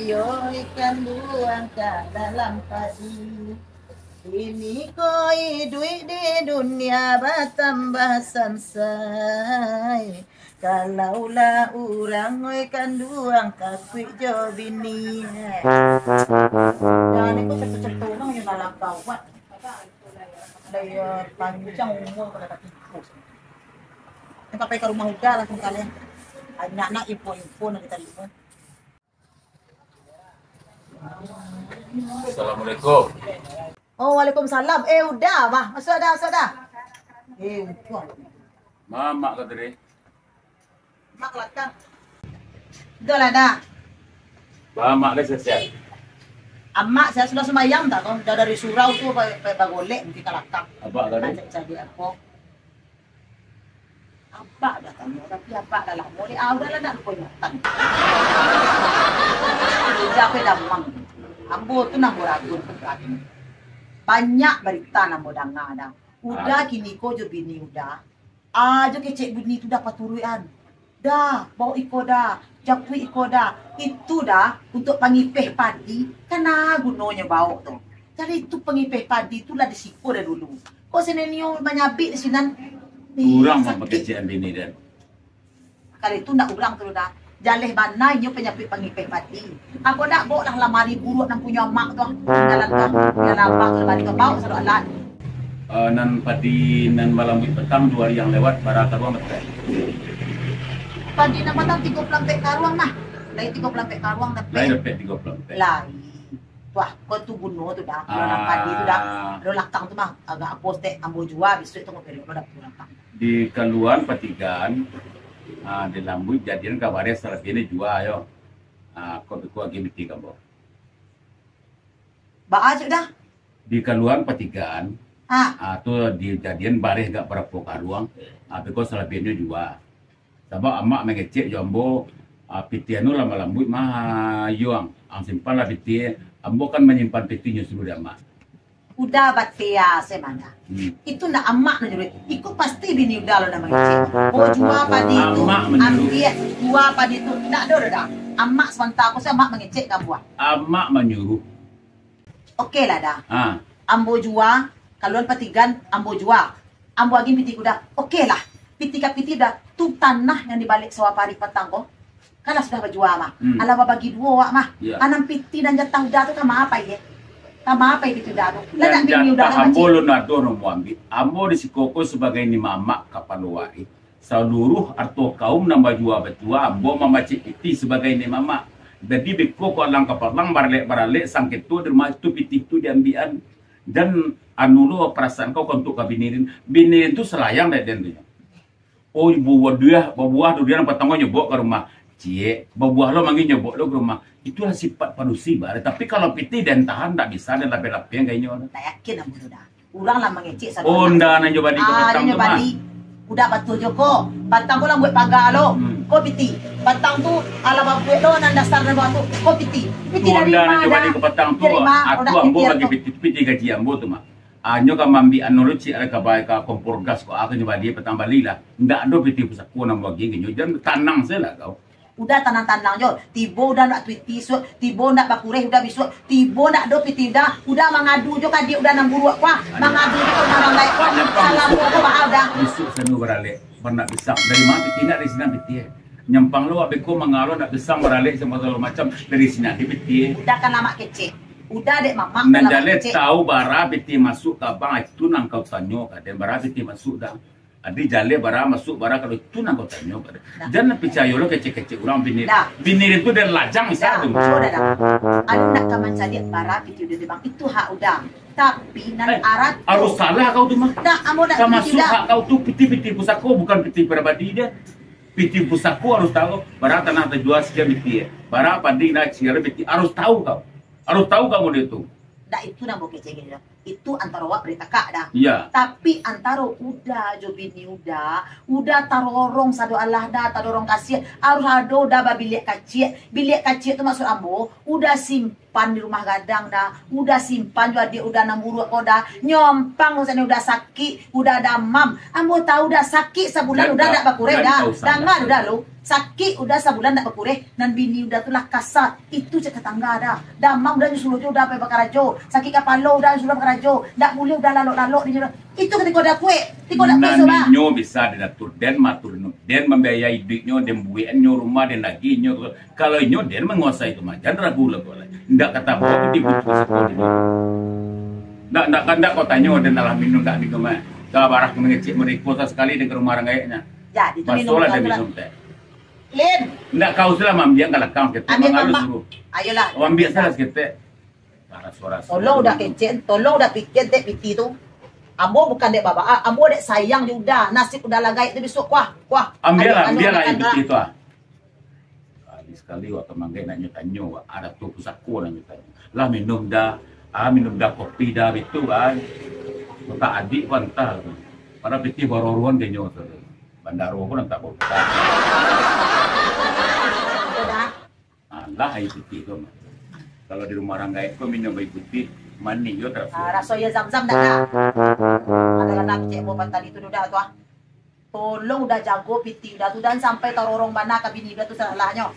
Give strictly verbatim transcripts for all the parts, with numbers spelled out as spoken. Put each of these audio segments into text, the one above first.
Yo ikan duang ka dalam padi. Kini ko iduik di dunia batambah sansai. Kalaulah urang oi kanduang takuik jo bini. Jan iko cerito-cerito urang yang dalam gawat. Lah iyo panjang umur kalau tak tipu. Sampai ka rumah Uda lah singkatnyo. Anak-anak info-info nak ditarimo. Assalamualaikum. Oh, waalaikumsalam. Eh, Uda, mah. Masuak dah, masuak dah. Eh, untuang. Mamak ka tadi. Mak ka lakang. Uda lah, Da. Ba, Mak lai sehat-sehat? Amak, sia sudah sumbayang tak tu? Dah dari surau tu, pa-, pa-, bagolek mungkin ka lakang. Abak ka tadi? Cari-cari apo? Abak dah tanyo, tapi abak dah lamo dek, ah, udahlah, ndak lupo ingatan. Uda pe damang. Ambo tu nan ambo ragu, ragu. Banyak barita nan ambo danga dah. Uda, ah, kini ko jo bini Uda. Ah, jo kecek bini tu dah paturuikan. Dah, baok iko dah, japuik iko dah. Itu dah, untuak pangipeh padi, kan ah gunonyo baok tu. Jadi itu pangipeh padi tu lah di siko dah dulu. Kok si Nenio manyabik di sinan? Ih, urang sakik. Mah pakecekan bini den. Kali tu ndak urang tu dah. Jaleh bana inyo panyabik pangipeh padi. Apo ndak, baoklah lamari buruak nan punyo amak tu. Tinggalan tu. Biar abak tu lamari tu. Baok sado alat. Eh, nan padi nan balambuik patang duo hari yang lewat, bara karuang batua? Padi nan patang tigo puluah ampek karuang mah. Lai tigo puluah ampek karuang dapek. Lai dapek tigo puluah ampek. Lai. Wah, kau tu bunuh tu dah. Kalau nan padi tu dah, ah, ado lakang tu mah, agak apo stek ambo jua, bisuak tu kau pelok lo dapek lakang. Di kaluan patigan, ah, di lambuik jadian ka bareh salabiahnyo jua yo. Ah, kau biko agi miti ka ambo. Baa cik dah? Di kaluan patigan, ah, ah, tu di jadian bareh agak barapo karuang, ah, biko salabiahnyo jua. Sabab amak mangecek jo ambo, ah, pitih anu lah malambuik mah, iyo ang, ang simpanlah pitih, ambo kan manyimpan pitihnyo suluah di amak. Uda batia se mah dah. Hmm. Itu ndak amak nan nyuruah. Iko pasti bini Uda lo nan mangecek. Oh, jua padi tu, amak manyuruah. Ambiak, jua padi tu. Ndak ado doh dah. Amak samanta ko se amak mangecek ka buah. Amak manyuruah. Oke lah dah. Ha. Ambo jua, kaluan patigan, ambo jua. Ambo agiah pitih Uda. Oke lah. Pitih ka pitih Uda. Tu tanah yang di baliak sawah parik patang ko. Kan lah sudah bajua mah. Hmm. Alah babagi duo awak mah. Ya. Anam pitih nan jatah Uda tu ka ma apai ye? Ka ma apai pitih Uda tu? Lah nan dak bini Uda jatah lah ambo kacik. Lo nado nan ambo ambiak. Ambo di siko ko sabagai ni mamak kapalo warik. Saluruah arato kaum nan bajua batua, ambo mamacik pitih sabagai ni mamak. Jadi, beko ko alang kapalang, baralek-baralek, sangketo di rumah tu, pitih tu diambiakan. Dan, anu lo, parasaan kau ka untuak ka bini den. Bini den tu salayang dek den tu nyo. Oh, babuah dudiah, babuah dudiah nan patang ko nyo bawok ka rumah. Ciek, babuah lo manggi nyo bawok lo ka rumah. Itulah sifat padusi, bah. Tapi, kalau pitih den tahan, ndak bisa den lapeh-lapeh ka inyo. Ndak yakin ambo tu dah. Urang lah mangecek sadonyo. Onda nan jo badi ka patang tu mah. Uda patuah jo ko. Patang ko lah buek paga lo. Hmm. Ko pitih. Patang tu alah babuek lo nan dasar nan bawah tu. Ko pitih. Pitih dari ma dah? Onda nan jo badi ka patang tu. Dari ma? Atu ambo bagi pitih, pitih gaji ambo tu mah. Anyo ka maambiak anu lo cik, alah ka bai ka kompor gas ko, ah, ka nyo bali patang bali lah. Ndak ado pitih pusako nan bagi ka inyo. Jan tanang se lah kau. Uda tanang-tanang jo. Tibo Uda ndak tuiti suak, tibo ndak bakureh Uda bisuak, tibo ndak ado pitih Uda, Uda mangadu jo ka adiak Uda nan buruak ko, ah. Mangadu jo ka urang lain ko. Salah ko baa Uda. Bisuak sanu baralek, ndak bisa. Dari ma pitih ndak dari sinan pitih, eh. Nyampang lo abih ko mangalo ndak bisa baralek samo sagalo macam dari sinan di pitih, eh. Uda kan lamak kecek. Uda dek mamak nan jaleh kecek. Tahu bara pitih masuk ka bank, itu nan kau tanyo ka den, bara pitih masuk dah. Adi jaleh bara, masuk bara, kalau itu nan kau tanyo ka den. Nah. Jan picayo lo kecek-kecek urang bini. Dah. Bini tu den lajang bisa tu. Dah, cubo dah, dah. Anu nak ka mancaliak bara pitih Uda di bank, itu hak Uda. Tapi nan arat tu. Harus salah kau tu mah. Dah, ambo nak ka masuk Uda. Hak kau tu pitih-pitih pusako, bukan pitih pribadi dia. Pitih pusako harus tahu. Bara tanah tajua sekian pitih. Bara padi nak sekian pitih. Harus tahu kau. Harus tahu kamu dia tu. Dah, itu nan ambo kecek dia. Itu antaro awak bariak kakak dah. Iya. Tapi antaro Uda jo bini Uda, Uda tarorong sado alah dah, tadorong kasiah. Harus ado Uda babiliak kaciak. Biliak kaciak tu maksud ambo, Uda simpan di rumah gadang dah. Uda simpan jo adiak Uda nan buruak ko dah. Nyompang tu sani Uda sakik, Uda damam. Ambo tahu dah sakik sabulan Uda ndak bakureh dah. Danga Uda lo. Sakik Uda sabulan ndak bakureh, nan bini Uda tu lah kasa. Itu cek tatangga dah. Damam Uda nyo suruah jo Uda pai bakarajo. Sakik kapalo Uda nyo suruah bakarajo. Ndak buliah Uda lalok-lalok di nyo. Itu katiko Uda kuek, katiko Uda kuek. Nan inyo bisa den atur, den maatur, den mambiayai iduiknyo, den buekannyo rumah, den agihnyo. Kalau inyo den manguasai tu mah, jan ragu lah kau lah. Ndak kata bawa piti butuh siko dulu. Ndak, ndak, ndak kau tanyo den alah minum, ndak minum eh. Kalau barah mangecek meriko sakali den ka rumah urang gaeknyo. Jadi tu minum. Basolah den minum teh. Lin. Ndak kau sudah mambiang ka lakang ketek. Ambiak mangalu suruh. Ayolah. Ambiak salah seketek. Tolong Uda kecek, tolong Uda pikia dek piti tu. Ambo bukan dek babaa, ambo dek sayang jo Uda. Nasib Uda lah gaek tu bisuak, kuah, kuah. Ambiaklah, ambiaklah piti tu ah. Sakali-sakali wak ka manggaek nak nyo tanyo, wak ado tu pusako nak nyo tanyo. Lah minum dah, ah minum dah kopi dah bitu kan. Utak adik pun antah tu. Pada piti baroruan ka nyo tu. Bandaro pun antah bautang. Alah aia putih tu mah. Kalau di rumah urang gaek ko minum aia putih, manih jo taraso. Ah, raso aia zam-zam dak dah. Ado lah nak cek boban tadi tu dah tu ah. Tolong Uda jago piti Uda tu, jan sampai tarorong bana ka bini Uda tu salahnyo.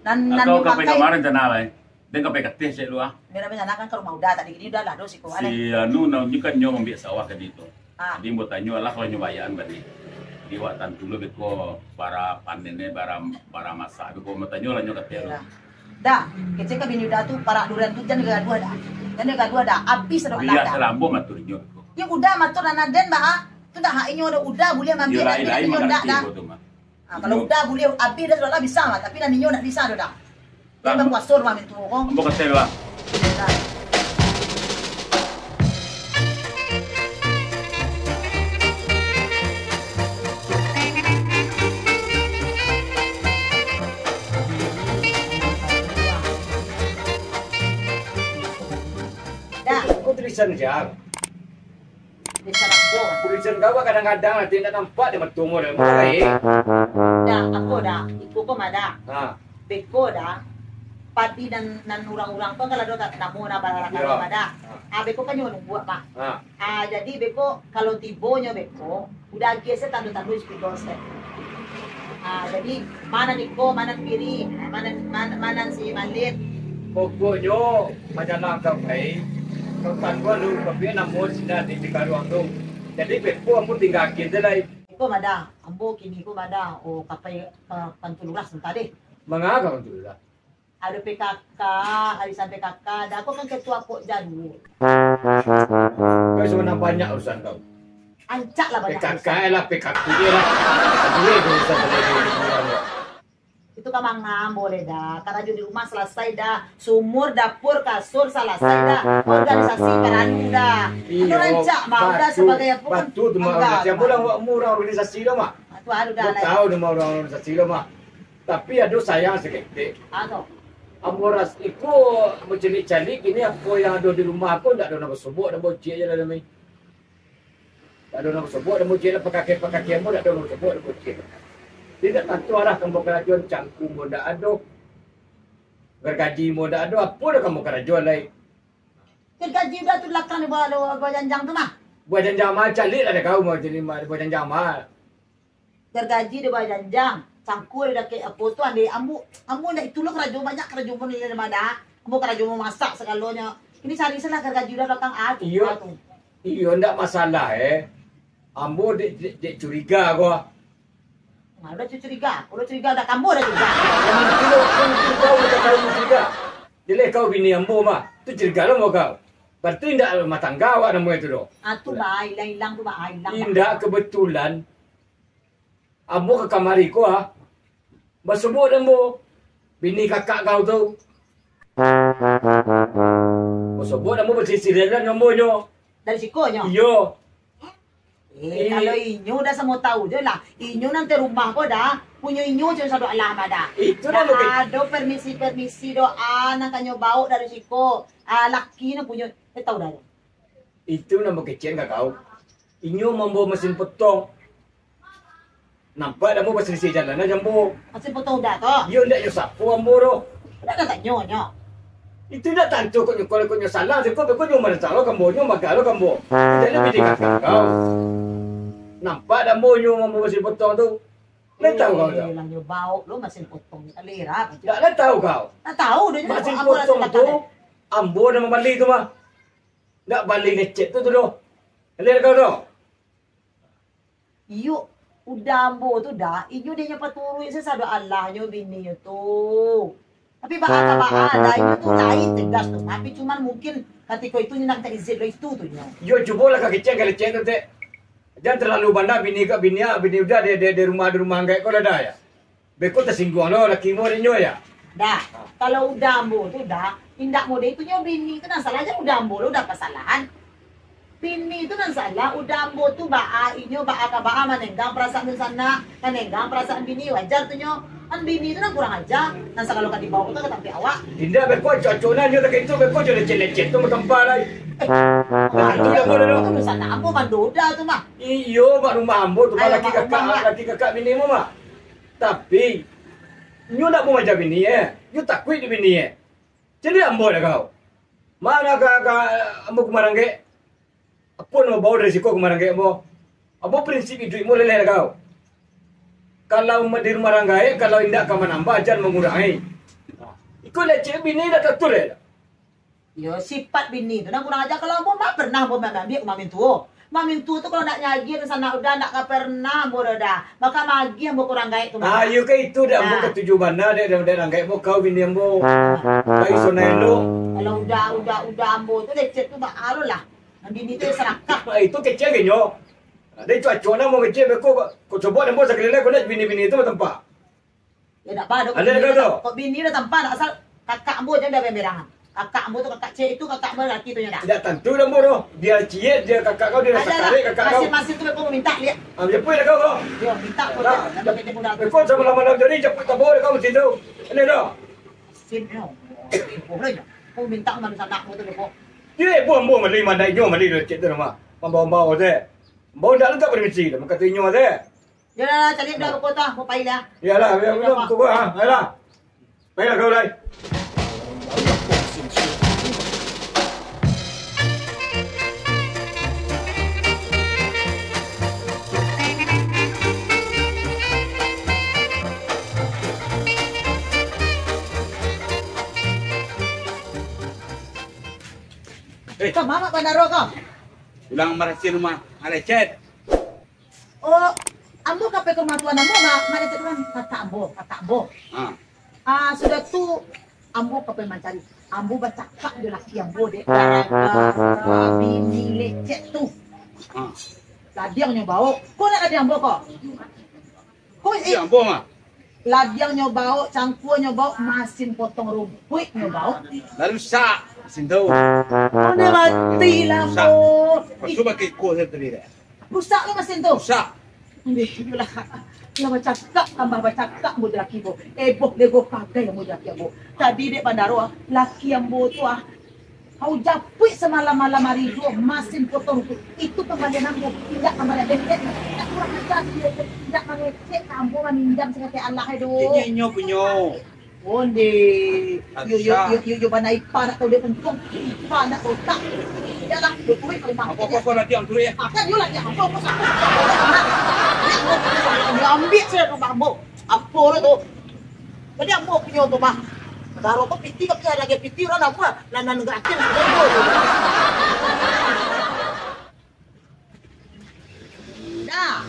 Nan, nan atau ka pai kamarin tanah lai. Den ka pai kateh cek lu ah. Bina rencana kan ka rumah Uda tadi, kini Uda lah doh siko. Si anu, nyo kan nyo mambiak sawah tadi tu. Ah. Jadi, ambo tanyo lah kalau nyo bayaan bani. Di wak tantu lo beko bara panen ni, bara, bara masak beko, ambo tanyo lah nyo kateh lu. Dah, kecek ka bini Uda tu, parak durian tu jan gaduah dah. Jan gaduah dah, abih dah. Biasalah, ambo matur inyo beko. Yo Uda matur nan aden bah. Tu dah hak inyo dah, Uda buliah mambiak. Yo lain-lain inyo ndak mangarati dah. Beko tu mah. Ah, kalau Uda buliah abih dah sudah lah bisa mah, tapi nan inyo ndak bisa doh dah. Dia bapuaso rumah mintu ko. Ambo kasih lah. Dah. Kau tulisan jang. Tulisan apo? Tulisan kau kadang-kadang nanti indak nampak di mato mo dah. Mulai. Dah, apo dah? Iko ko mah dah. Ha. Beko dah. Padi nan, nan urang-urang tu kan ado namo nah bararak-rarak mah dah. Ha. Ah, beko kan nyo nunggu mah. Ha. Ah, jadi beko kalau tibonyo beko, Uda agiah se tando-tando spidol se. Ah, jadi, ma nan iko, ma nan piri, ma nan, ma nan, ma nan si Malin. Pokoknyo, majalang ka pai, kau tangguang dulu, tapi namo sinan di, di karuang tu. Jadi, beko ambo tingga agiah se lai. Iko mah dah, ambo kini ko mah dah, oh, ka pai ka kantua lurah sabanta deh. Manga ka kantua lurah? Ado P K K, arisan P K K, dah ko kan ketua pok jadua. Kau sebenarnya banyak urusan kau. Ancak lah banyak P K K urusan. Lah, P K K je lah. Duit urusan tadi di rumah. Itu ka manga boleh dah. Karajo di rumah salasai dah. Sumur, dapur, kasur salasai dah. Organisasi paralu dah. Iyo, ado rancak mah, Uda batul, sebagai apa kan batul tu, Mak. Anggota. Siapa lah buat murah organisasi tu, Mak? Ah, tu ado dah. Tahu nama orang organisasi tu, Mak. Tapi ado sayang saketek. Ado. Ambo ras-, iko ambo caliak-caliak kini apo yang ado di rumah ko ndak ado nan basobok, nan bocek je lah, Dami. Ndak ado nan basobok, nan bocek lah, pakakeh-pakakeh ambo ndak ado nan basobok, nan bocek. Jadi ndak tantu arah ka ambo karajoan, cangku ambo ndak ado. Gargaji ambo ndak ado, apo dah ka ambo karajoan lai? Gargaji Uda tu lakang di bawah, bawah janjang tu mah. Bawah janjang mah, caliak lah dek kau mah, jadi mah, bawah janjang mah. Gargaji di bawah janjang, cangku di dakek apo tu, andai ambo, ambo ndak itu lo karajo banyak, karajo pun di mada, ambo karajo mamasak sagalonyo. Ini cari salah gargaji Uda balakang a tu, iyo, a tu. Iyo, ndak masalah, eh. Ambo dek, dek, dek curiga ko. Nah, Uda cu-, curiga, Uda curiga, Uda kambuh Uda curiga. Yang mungkin lo, yang mungkin kau, udah tahu curiga. Jelek kau bini ambo mah, tu curiga lo mau kau. Berarti ndak rumah tangga awak namo itu doh. Ah, tu bah, ilang-ilang tu bah, ilang bah. Indak kebetulan. Ambo ka kamari ko, ah. Basobok dek ambo. Bini kakak kau tu. Basobok dek ambo basisiran dek ambo nyo. Dari siko nyo? Iyo. Eh, eh, kalau inyo Uda samo tahu je lah. Inyo nan di rumah ko dah, punyo inyo je sado alah mah dah. Itu dah. Ado permisi-permisi doa nan kanyo baok dari siko. Ah, laki nan punyo, eh, tahu dah. Itu nan bakecekan ka kau. Inyo mambao masin potong. Nampak dek ambo basilisiah jalan aja ambo. Masin potong Uda tu? Iyo, indak nyo sapu ambo doh. Indak ka tanyo nyo. Itu indak tantu kok nyo, kalau kok nyo salah, kok, kok nyo marasa lo ka ambo, nyo maga lo ka ambo. Jadi bini kakak kau. Nampak dek ambo nyo mambao masin potong tu. Lai tahu kau tu? Eh, lah nyo baok lo masin potong ni, kalera aja. Indak lai tahu kau? Lah tahu doh nyo. Masin potong tu, ambo nan mambali tu mah. Indak bali lecet tu, tu doh. Kalera kau tu? Iyo, Uda ambo tu Da, inyo dek nyo paturuik sasado alah nyo bini nyo tu. Tapi baa ka baa Da, inyo tu lain tegas tu. Tapi cuman mungkin katiko itu nyo nak mintak izin lo itu tu nyo. Iyo, cubolah ka kecek ka lecek tu, Tek. Jan talalu bana bini ka bini, ah, bini Uda di, di, di rumah, di rumah anggaik ko lah Da, ya. Beko tasingguang lo laki ambo dek nyo, ya. Da, kalau Uda ambo tu Da, indak model itu nyo bini tu nan salah, jan Uda ambo lo Uda pasalahan. Bini tu nan salah, Uda ambo tu baa, inyo baa ka baa manenggang parasaan dunsanak, manenggang parasaan bini, wajar tu nyo. Kan bini tu nan kurang aja, nan sagalo ka dibaok tu ka tampek awak. Indak, beko acok-acok nah, nyo tak itu, beko jo lecet-lecet tu batampa lai. Eh, Nah, tu dah ambo dah tu. Itu dunsanak ambo mando Uda tu mah. Iyo, mak rumah ambo tu mah, laki kakak, laki kakak bini ambo mah. Tapi, nyo ndak mau maja bini, eh. Nyo takuik di bini, eh. Jadi ambo dah kau. Mana ka, ka ambo ka rumah ranggek? Apo nan bao dari siko ka rumah ranggek ambo? Ambo prinsip iduik ambo leleh dah kau. Kalau ma-, di rumah ranggek, kalau indak ka manambah, jan mangurangi. Iko lecek bini dah tatur, eh. Iyo, sipat bini tu nan kurang aja. Kalau ambo mah pernah ambo maambiak ka mamintuo. Mamintuo tu kalau nak nyagi dunsanak Uda, ndak ka pernah ambo Uda. Maka magih ambo ka urang gaek tu mah. Ah, iyo ka itu dah ambo katuju bana dek, dek, dek urang gaek ambo, kau bini ambo. Kai sonai lo. Kalau Uda, Uda, Uda ambo tu lecet tu baa lo lah. Nan bini tu sarakah. Ah, itu kecek genyo. Ada itu acok namo kecek beko. Kau coba ambo sakali lai kau nak bini-bini tu batampa. Ya, ndak apa, dok. Kok bini dah tampa, ndak asal kakak ambo jan dah beberangan. Kakak ambo tu, kakak ciek itu, kakak ambo laki tu nyo dah. Ndak tantu dah ambo doh. Bia ciek, bia kakak kau, bia sakarek kakak kau. Masin-masin tu beko mintak liak. Ah, bia pun dah kau, kau. Yo, mintak pun dah. Beko sama lama-lama jadi, capek tabo dah kau masin tu. Ini dah. Masin nyo. Boh lah nyo. Kau mintak manusia anak kau tu beko. Ye, buang-buang mali, mandai nyo mali dah cek tu nama. Mambau-mambau tu. Bau ndak letak permisi dah, maka tu inyo tu. Yolah, caliak dah ruko tu, mau pai lah. Iyolah, biar buka, ah. Ayolah. Pailah kau lai. Eh. Kau mamak bandaro kau? Ulang marasi rumah, alecet. Oh, ambo ka pai ka rumah tuan ambo, ma-, mangecek urang, kakak ambo, kakak ambo. Ha. Ah, sudah tu, ambo ka pai mancari. Ambo bacakak jo laki ambo, dek, gara-gara bini lecet tu. Ha. Ladiang nyo baok. Ko nak ladiang ambo ko? Ko, eh, ladiang ambo mah. Ladiang nyo baok, cangkua nyo baok, masin potong rumpuik nyo baok. Lah rusak, masin tu. Ko nyo mati lah, rusak. Ambo. Pasu pakai kuah saya tadi dek. Rusak lo masin tu. Rusak. Alhamdulillah. Lah bacakak, tambah bacakak ambo jo laki ambo. Eboh lego pagai ambo jo laki ambo. Tadi dek bandaro, ah, laki ambo tu, ah, kau japuik samalam-malam ari tu, masin potong tu. Itu pambalian ambo. Indak pambalian dek, dek, indak kurang ajar, dek, indak mangecek ka ambo maminjam sangkek alah, aduh. Ceknya inyo punyo. Onde. Yo, yo, yo, yo, yo, bana ipa nak tahu dia untung. Ipa nak tahu tak. Iyalah, duit rumah. Apa-apa kau nanti yang turun ya? Akan yo lah dia apa apa satu. Dia ambil saya rumah ambo. Apa orang tu? Jadi ambo punya tu mah. Daro tu piti tapi ada lagi piti orang apa? Nan nan gratis. Dah.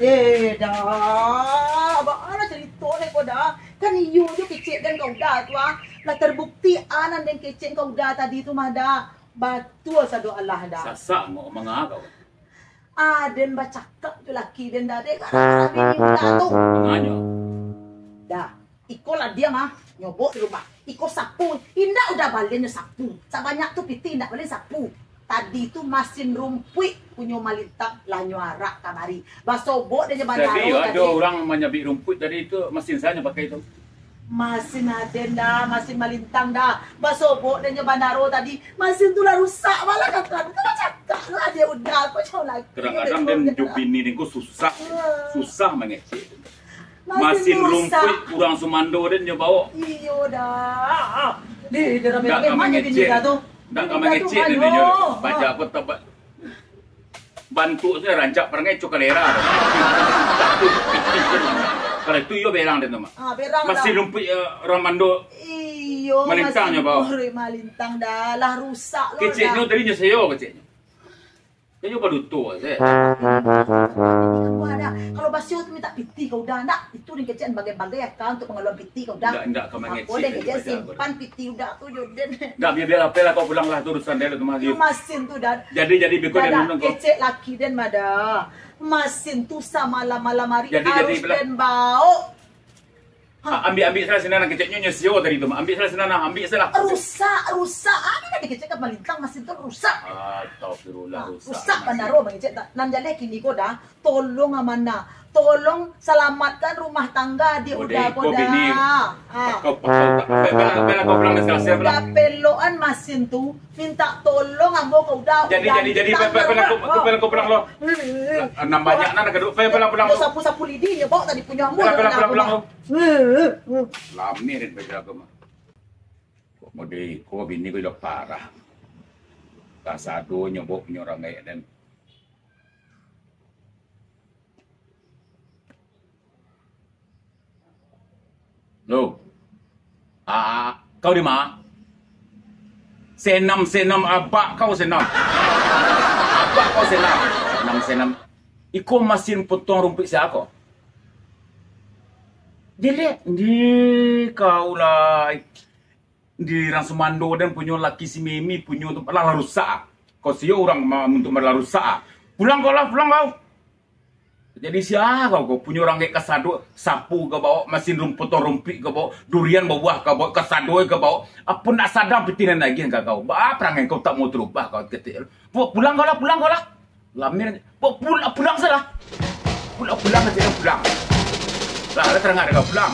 Eh, dah. Baa lah carito dek ko, dah. Kan iyo jo kecek den ka Uda tu, ah. Lah terbukti, ah, nan den kecek ka Uda tadi tu mah, dah. Batua sado alah, dah. Sasak mah manga kau. Ah, den bacakak jo laki den, dah, dek. Gara-gara bini Uda tu. Manganyo. Dah. Iko ladiang, ah, nyo baok di rumah. Iko sapu, indak Uda balian nyo sapu. Sabanyak tu pitih indak balian sapu. Tadi tu masin rumpuik punyo Malintang lah nyo arak kamari. Basobok dek nyo bandaro tadi. Jadi, ado urang manyabik rumpuik tadi tu, masin sajo pakai tu. Masin aden dah, masin malintang dah. Basobok den nyo bandaro tadi. Masin tu lah rusak, malah kakan. Kalau cakak lah dia udah, kok jauh lagi. Kadang-kadang den jo bini den ko susah, susah mangecek. Masin rumpuik urang sumando den nyo baok. Iyo dah. Deh, dia ramai-ramai mah bini dah tu. Ndak ka mangecek den nyo. Baja apa tabat. Bantuak tu rancak parangai cokalera tu. Kalau itu iyo berang den tu mah. Ah, berang dah. Masin rumpuik, eh, urang mando. Iyo, malintang nyo baok. Malintang dah, lah rusak lo. Keceknyo tadi nyo seyo keceknyo. Nyo baduto se. Kalau basio tu minta pitih kau dah, ndak? Itu den kecek bagai-bagai aka untuk pangaluan pitih kau dah. Ndak, ndak ka mangecek. Apo den kecek simpan pitih udah tu jo den. Ndak, biar, biar apo lah kau pulang lah tu urusan den tu mah. Masin tu dah. Jadi, jadi beko den nonton kau. Kecek laki den mah dah. Masin tu samalam-malam hari harus den baok. Ha. Ambiak, ambiak salah sinan nan keceknyo, nyo sio tadi tu mah. Ambiak salah sinan, ambiak salah. Rusak, rusak. Ado nan dikecek ka malintang masin tu rusak. Astagfirullah, rusak. Rusak bandaro mangecek. Nan jaleh kini ko dah, tolong amanah. Tolong salamatkan rumah tangga di uda ko dah. Bini. Ha. Kau, kau, kau, kau, kau, kau, kau pulang dah, siap-siap lah. Uda pelokan masin tu, minta tolong ambo ka uda. Jadi, jadi, jadi, pe, pe, pe, kau pulang lo. Nan banyak nan ka duit, pe, pe, pulang lo. Sapu-sapu lidi, yo, baok tadi punyo ambo. Pulang, pulang, pulang, pulang lo. Lami den bajago mah. Kok mode iko bini ko idak parah. Kasado nyo baok punyo urang gaek den. Lo. Ah, kau di ma? Senam, senam, abak kau senam. Abak kau senam. Senam, senam. Iko masin potong rumpuik sia ko? Jelek. Di kau lai. Di urang sumando den punyo laki si Mimi punyo tu lah, lah rusak. Kau sio urang ma-, untuk lah rusak. Pulang kau lah, pulang kau. Jadi sia kau, kau punyo urang gaek kasado, sapu ka baok, masin rum-, potong rumpuik ka baok, durian babuah ka baok, kasado ka baok. Apo nak sadang pitih nan lagi ka kau. Ba parangai kau tak mau tarubah kau ketek. Pu-, pulang kau lah, pulang kau lah. Lamir, pu-, pul-, pulang salah. Pulang, pulang aja, pulang. Lah, lah tarang ada kau pulang.